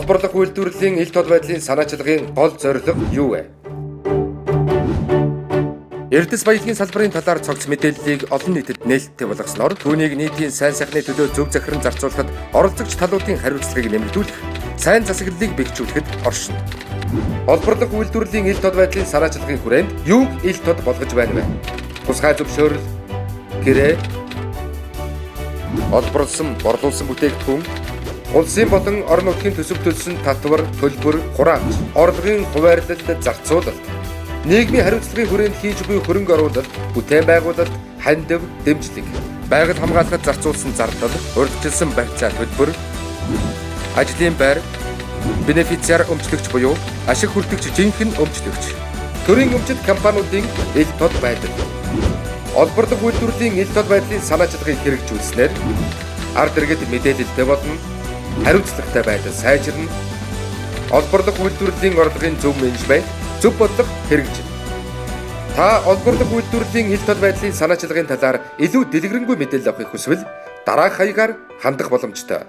Олборлох үйлдвэрлэлийн ил тод байдлын санаачлагын гол зорилго юу вэ? Эрдэс баялагын салбарын талаар цогц мэдээллийг олон нийтэд нээлттэй болгосноор түүнийг нийтийн сайн сайхны төлөө зөв захиран зарцуулахад оролцогч талуудын хариуцлагыг нэмэгдүүлэх, сайн засаглалыг бэхжүүлэхэд оршино. Олборлох үйлдвэрлэлийн ил тод байдлын санаачлагын хүрээнд юуг ил тод болгож байна вэ? Тусгай зөвшөөрөл, гэрээ, олборлсон, борлуулсан бүтээгдэхүүн, улсын болон орон нутгийн төсөв төлсөн татвар, төлбөр, хураамж, орлогын хуваарлалт, зарцуулалт, нийгмийн хариуцлагын хүрээнд хийж буй хөрөнгө оруулалт, бүтээн байгуулалт, хандив, дэмжлэг, байгаль хамгаалахад зарцуулсан зардал, урьдчилсан барьцаа төлбөр, ажлын байр, бенефициар өмчлөгч буюу ашиг хүртэгч жинхэнэ өмчлөгч, төрийн өмчит компаниудын ил тод байдал. Олборлох үйлдвэрлэлийн ил тод байдлын санаачлагыг хэрэгжүүлснээр ард иргэд мэдээлэлтэй болно, хариуцлагатай байдал сайжирна, олборлох үйлдвэрлэлийн орлогын зөв менежмент, зөв бодлого хэрэгжинэ. Та олборлох үйлдвэрлэлийн ил тод байдлын санаачлагын талаар илүү дэлгэрэнгүй мэдээлэл авахыг хүсвэл дараах хаягаар хандах боломжтой.